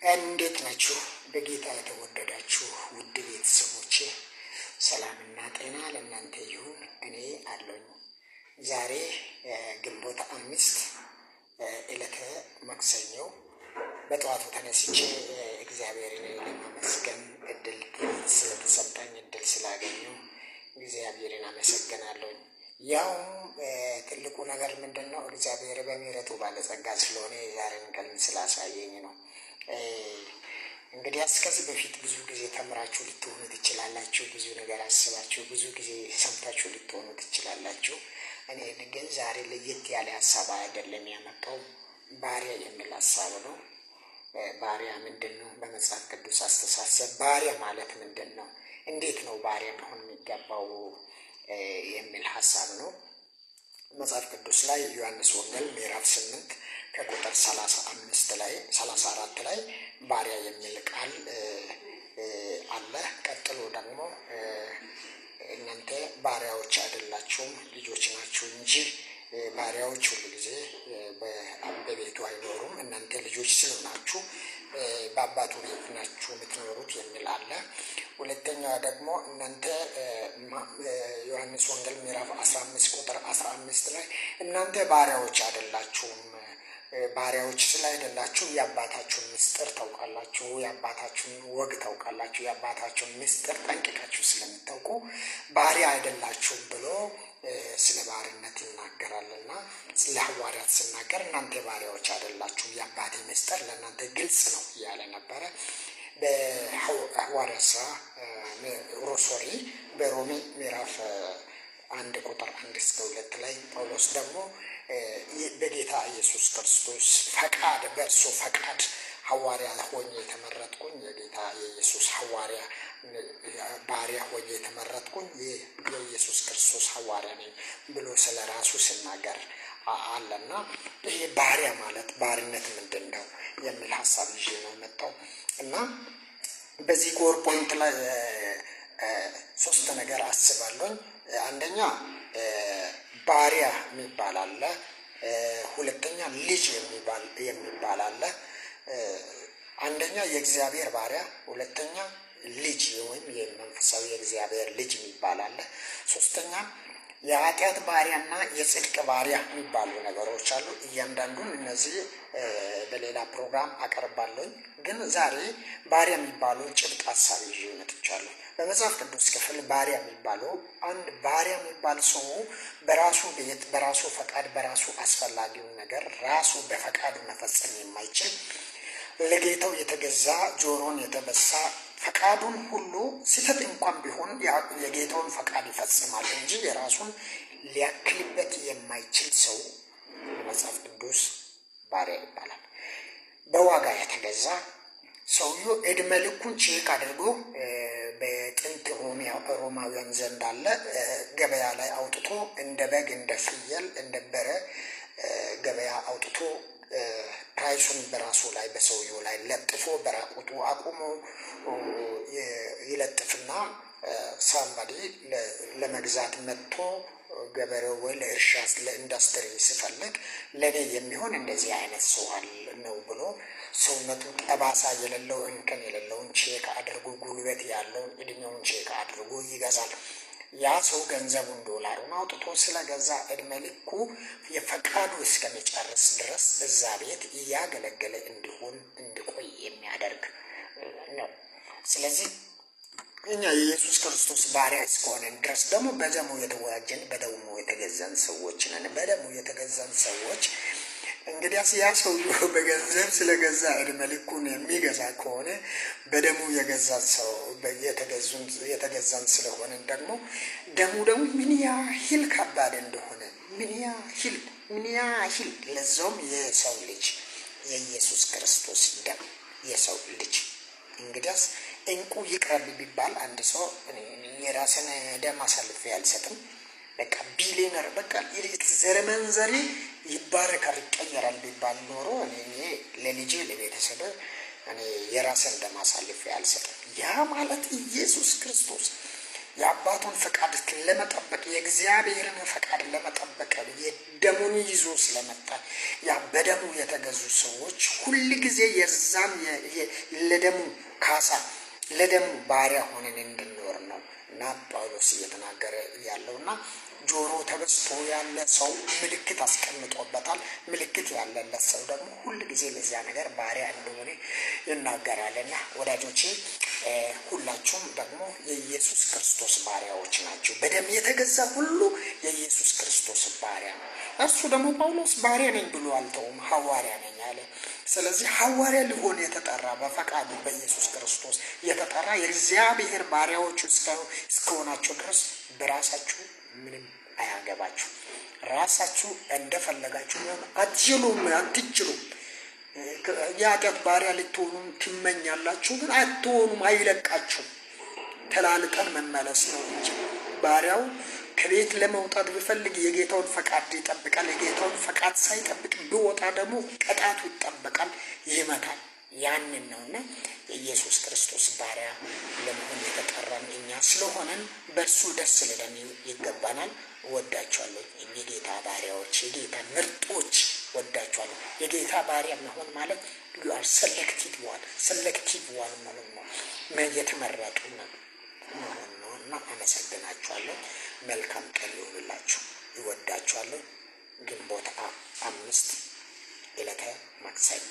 እንዴት ናችሁ? በጌታ የተወደዳችሁ ውድ ቤተሰቦቼ ሰላምና ጤና ለእናንተ ይሁን። እኔ አለኝ። ዛሬ ግንቦት 5 ዕለተ ማክሰኞ በጠዋቱ ተነስቼ እግዚአብሔርን ለማመስገን እድል ስለተሰጠኝ፣ እድል ስላገኘሁ እግዚአብሔርን አመሰግናለሁ። ያውም ትልቁ ነገር ምንድን ነው? እግዚአብሔር በምሕረቱ ባለጸጋ ስለሆነ የዛሬን ቀን ስላሳየኝ ነው። እንግዲህ ከዚህ በፊት ብዙ ጊዜ ተምራችሁ ልትሆኑ ትችላላችሁ። ብዙ ነገር አስባችሁ፣ ብዙ ጊዜ ሰምታችሁ ልትሆኑ ትችላላችሁ። እኔ ግን ዛሬ ለየት ያለ ሀሳብ አይደለም ያመጣው፣ ባሪያ የሚል ሀሳብ ነው። ባሪያ ምንድን ነው? በመጽሐፍ ቅዱስ አስተሳሰብ ባሪያ ማለት ምንድን ነው? እንዴት ነው ባሪያ መሆን የሚገባው የሚል ሀሳብ ነው። መጽሐፍ ቅዱስ ላይ ዮሐንስ ወንጌል ምዕራፍ 8 ከቁጥር 35 ላይ፣ 34 ላይ ባሪያ የሚል ቃል አለ። ቀጥሎ ደግሞ እናንተ ባሪያዎች አይደላችሁም፣ ልጆች ናችሁ እንጂ፣ ባሪያዎች ሁሉ ጊዜ በቤቱ አይኖሩም፣ እናንተ ልጆች ስለሆናችሁ በአባቱ ቤት ናችሁ የምትኖሩት የሚል አለ። ሁለተኛዋ ደግሞ እናንተ ዮሐንስ ወንጌል ምዕራፍ 15 ቁጥር 15 ላይ እናንተ ባሪያዎች አይደላችሁም፣ ባሪያዎች ስላይደላችሁ የአባታችሁን ምስጢር ታውቃላችሁ፣ የአባታችሁን ወግ ታውቃላችሁ፣ የአባታችሁን ምስጢር ጠንቅቃችሁ ስለምታውቁ ባሪያ አይደላችሁም ብሎ ስለ ባርነት ይናገራልና ስለ ሐዋርያት ሲናገር እናንተ ባሪያዎች አይደላችሁም፣ የአባቴ ምስጢር ለእናንተ ግልጽ ነው እያለ ነበረ። በሐዋርያት ሥራ፣ sorry፣ በሮሜ ምዕራፍ 1 ቁጥር 1 እስከ 2 ላይ ጳውሎስ ደግሞ በጌታ ኢየሱስ ክርስቶስ ፈቃድ፣ በእርሱ ፈቃድ ሐዋርያ ሆኜ የተመረጥኩኝ፣ የጌታ የኢየሱስ ሐዋርያ ባሪያ ሆኜ የተመረጥኩኝ የኢየሱስ ክርስቶስ ሐዋርያ ነኝ ብሎ ስለ ራሱ ሲናገር አለና ይሄ ባሪያ ማለት፣ ባርነት ምንድን ነው የሚል ሀሳብ ይዤ ነው የመጣው። እና በዚህ core point ላይ ሶስት ነገር አስባለሁኝ። አንደኛ ባሪያ የሚባል አለ። ሁለተኛ ልጅ የሚባል አለ። አንደኛ የእግዚአብሔር ባሪያ፣ ሁለተኛ ልጅ ወይም የመንፈሳዊ የእግዚአብሔር ልጅ የሚባል አለ። ሶስተኛ የኃጢአት ባሪያና የጽድቅ ባሪያ የሚባሉ ነገሮች አሉ። እያንዳንዱን እነዚህ በሌላ ፕሮግራም አቀርባለሁኝ። ግን ዛሬ ባሪያ የሚባሉ ጭብጥ ሀሳብ ይዤ መጥቻለሁ። በመጽሐፍ ቅዱስ ክፍል ባሪያ የሚባለው፣ አንድ ባሪያ የሚባል ሰው በራሱ ቤት፣ በራሱ ፈቃድ፣ በራሱ አስፈላጊውን ነገር ራሱ በፈቃዱ መፈጸም የማይችል፣ ለጌታው የተገዛ፣ ጆሮን የተበሳ፣ ፈቃዱን ሁሉ ስህተት እንኳን ቢሆን የጌታውን ፈቃድ ይፈጽማል እንጂ የራሱን ሊያክልበት የማይችል ሰው በመጽሐፍ ቅዱስ ባሪያ ይባላል። በዋጋ የተገዛ፣ ሰውዬው እድሜ ልኩን check አድርጎ፣ በጥንት ሮማውያን ዘንድ አለ፣ ገበያ ላይ አውጥቶ እንደ በግ፣ እንደ ፍየል፣ እንደ በሬ ገበያ አውጥቶ price ኡን በራሱ ላይ፣ በሰውየው ላይ ለጥፎ፣ በራቁቱ አቁሞ ይለጥፍና somebody ለመግዛት መጥቶ፣ ገበሬው ወይ ለእርሻ ለኢንዱስትሪ ሲፈልግ ለእኔ የሚሆን እንደዚህ አይነት ሰው ነው ብሎ ሰውነቱ ጠባሳ የሌለው፣ እንከን የሌለውን check አድርጎ፣ ጉልበት ያለውን፣ እድሜውን check አድርጎ ይገዛል። ያ ሰው ገንዘቡን ዶላሩን አውጥቶ ስለገዛ እድሜ ልኩ የፈቃዱ እስከሚጨርስ ድረስ እዛ ቤት እያገለገለ እንዲሆን፣ እንዲቆይ የሚያደርግ ነው። ስለዚህ እኛ የኢየሱስ ክርስቶስ ባሪያ እስከሆነን ድረስ ደግሞ በደሙ የተዋጀን፣ በደሙ የተገዛን ሰዎች ነን። በደሙ የተገዛን ሰዎች እንግዲያስ ያ ሰውዬው በገንዘብ ስለገዛ እድሜ ልኩን የሚገዛ ከሆነ፣ በደሙ የገዛን ሰው፣ የተገዛን ስለሆነን ደግሞ ደሙ ደግሞ ምን ያህል ከባድ እንደሆነ፣ ምን ያህል፣ ምን ያህል፣ ለዛውም የሰው ልጅ የኢየሱስ ክርስቶስ ደም፣ የሰው ልጅ። እንግዲያስ እንቁ ይቅረብ ቢባል አንድ ሰው የራስን ደም አሳልፌ አልሰጥም። በቃ ቢሊየነር፣ በቃ ዘረመንዘሬ ይባረካል፣ ይቀየራል ቢባል ኖሮ እኔ ለልጄ፣ ለቤተሰብ እኔ የራስን ደም አሳልፌ አልሰጥም። ያ ማለት ኢየሱስ ክርስቶስ የአባቱን ፈቃድ ለመጠበቅ፣ የእግዚአብሔርን ፈቃድ ለመጠበቅ የደሙን ይዞ ስለመጣ፣ ያ በደሙ የተገዙ ሰዎች ሁል ጊዜ የዛን ለደሙ ካሳ፣ ለደሙ ባሪያ ሆነን እንድንኖር ነው እና ጳውሎስ እየተናገረ ያለው። እና ጆሮ ተበስቶ ያለ ሰው ምልክት አስቀምጦበታል። ምልክት ያለለት ሰው ደግሞ ሁል ጊዜ ለዚያ ነገር ባሪያ እንደሆነ ይናገራል። እና ወዳጆቼ፣ ሁላችሁም ደግሞ የኢየሱስ ክርስቶስ ባሪያዎች ናቸው። በደም የተገዛ ሁሉ የኢየሱስ ክርስቶስ ባሪያ ነው። እርሱ ደግሞ ጳውሎስ ባሪያ ነኝ ብሎ አልተውም፣ ሐዋርያ ነኝ አለ። ስለዚህ ሐዋርያ ሊሆን የተጠራ፣ በፈቃዱ በኢየሱስ ክርስቶስ የተጠራ፣ የእግዚአብሔር ባሪያዎቹ እስከሆናቸው ድረስ በራሳችሁ ምንም አያገባችሁ። ራሳችሁ እንደፈለጋችሁ መሆን አትችሉም፣ አትችሉም። የኃጢአት ባሪያ ልትሆኑም ትመኛላችሁ፣ ግን አትሆኑም፣ አይለቃችሁም። ተላልጠን መመለስ ነው እንጂ። ባሪያው ከቤት ለመውጣት ቢፈልግ የጌታውን ፈቃድ ይጠብቃል። የጌታውን ፈቃድ ሳይጠብቅ ቢወጣ ደግሞ ቅጣቱ ይጠበቃል፣ ይመታል። ያንን ነውና የኢየሱስ ክርስቶስ ባሪያ ለመሆን የተጠራን እኛ ስለሆነን በእርሱ ደስ ሊለን ይገባናል። እወዳችኋለሁ። የጌታ ባሪያዎች፣ የጌታ ምርጦች፣ ወዳችኋለሁ። የጌታ ባሪያ መሆን ማለት you are selected one፣ selective one መሆን ነው፣ የተመረጡ መሆን ነው። እና አመሰግናችኋለሁ። መልካም ቀን ይሁንላችሁ። እወዳችኋለሁ። ግንቦት 5፣ ዕለተ ማክሰኞ።